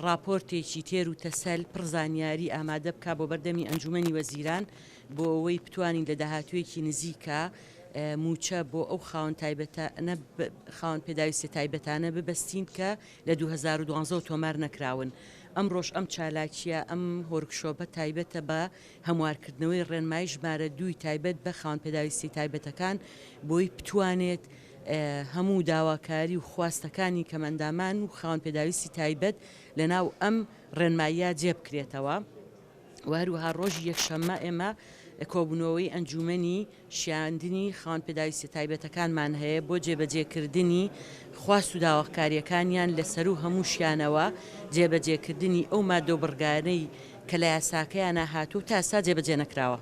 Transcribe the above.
ڕاپۆرتێکی تێر و تەسەل پڕ زانیاری ئامادە بکا بۆ بەردەمی ئەنجومەنی وەزیران بۆ ئەوەی بتوانین لە داهاتوویەکی نزیکا مووچە بۆ ئەو خاوەن تایبەتانە خاوەن پێداویستیە تایبەتانە ببەستین کە لە 2012 وە تۆمار نەکراون. ئەمڕۆش ئەم چالاکیە ئەم وۆرکشۆپە تایبەتە بە هەموارکردنەوەی ڕێنمایی ژمارە دووی تایبەت بە خاوەن پێداویستیە تایبەتەکان بۆی بتوانێت هەموو داواکاری و خواستەکانی کەمئەندامان و خاوەن پێداویستی تایبەت لەناو ئەم ڕێنماییە جێبکرێتەوە و هەروەها ڕۆژی یەکشەممە ئێمە کۆبوونەوەی ئەنجوومەنی شیاندنی خاوەن پێداویستیە تایبەتەکانمان هەیە بۆ جێبەجێکردنی خواست و داواکارییەکانیان لە سەروو هەمووشیانەوە جێبەجێکردنی ئەو ماددە و بڕگانەی کە لە یاساکەیانا هاتووە و تا ئێستا جێبەجێ نەکراوە.